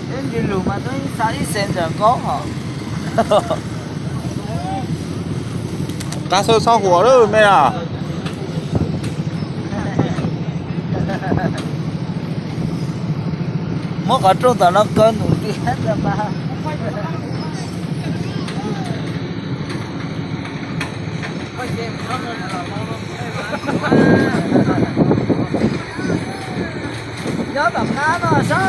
Peb ntsis lus mas twb xav ib xees ntawm nkaub hos. Qab xwb txhob huam lawm me a. Muab qhov rooj tom no kaw num tiag. Nyob tom qab no sab.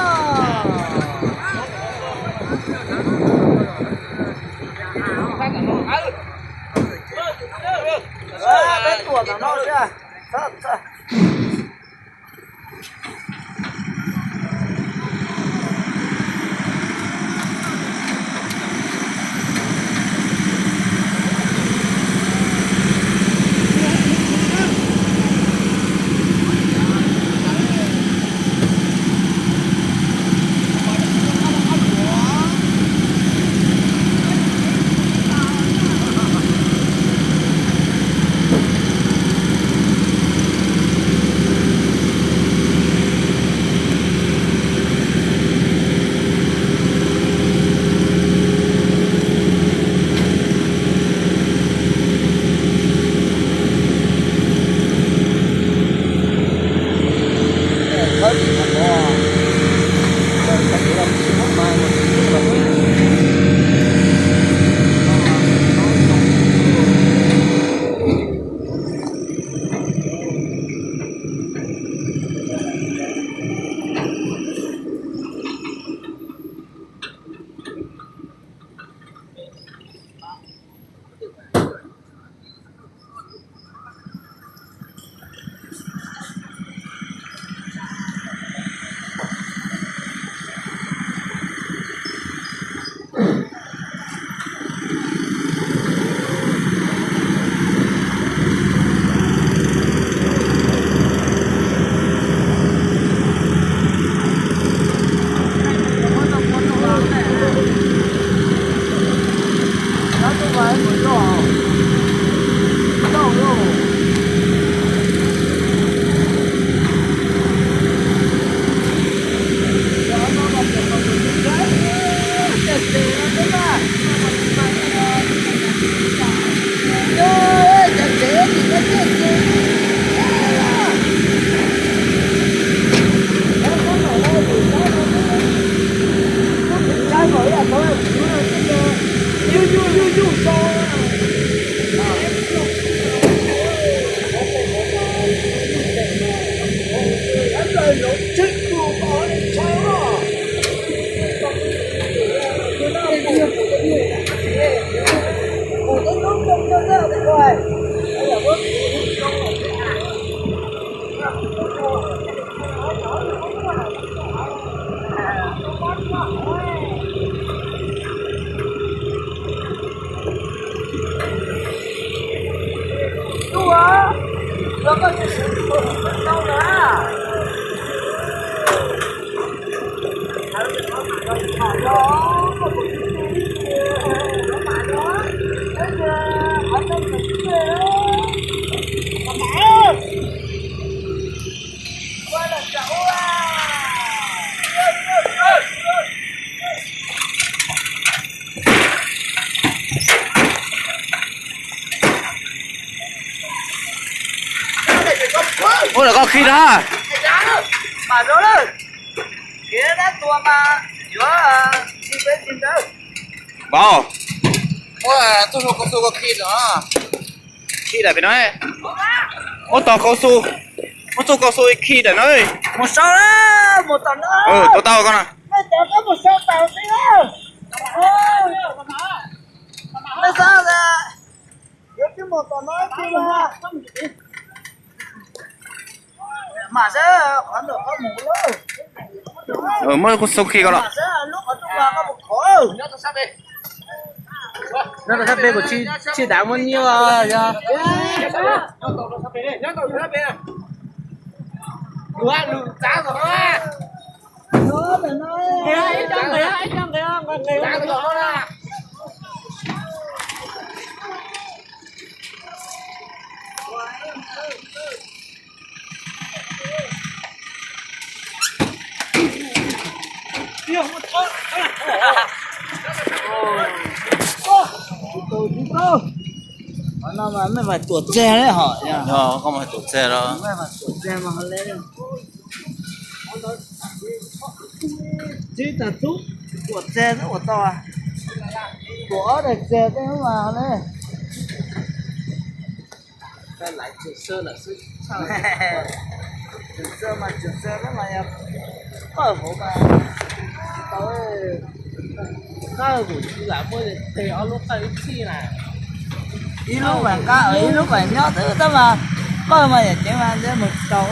Peb tuam tom no sab. Ua lawm koj khi na. Vauv, muab txoj hlua kaus su koj khi no. Khi daim pem no. Muab txoj kaus su, muab txoj kaus su khi daim no. Mus sau, mus tom no. Tuav tau koj no. Muab kaus su khi koj los. Nyob rau sab pem kuv tsis, tsis dav muaj nyiaj os, yog. Qhov no mas mej mas tuam tseg li hom. Koj mas tuam tseg los. Mej mas tuam tseg mas ho le. Tsis tas tub, tuam tseg xwb ua tau. Tuam ob daim tseg tej mas ho le. Tseem xav mas tseem xav mas yog qawj hauv mas tsis tau. Qawj kuv tsis lam muaj tes ob lub qawj ib txhij na. Ib lub mas nqa ib lub mas nyob twb tab mas qawj mas yam ceev mas ntshe mus tsis tau.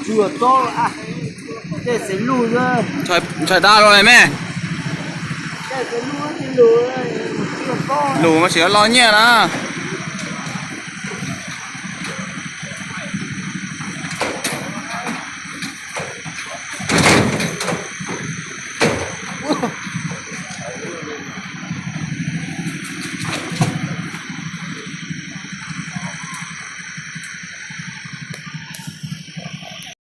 Tsuas txob, tej xev lug, ntshai dab luaj li me. Lus mas tsis los nyiaj na.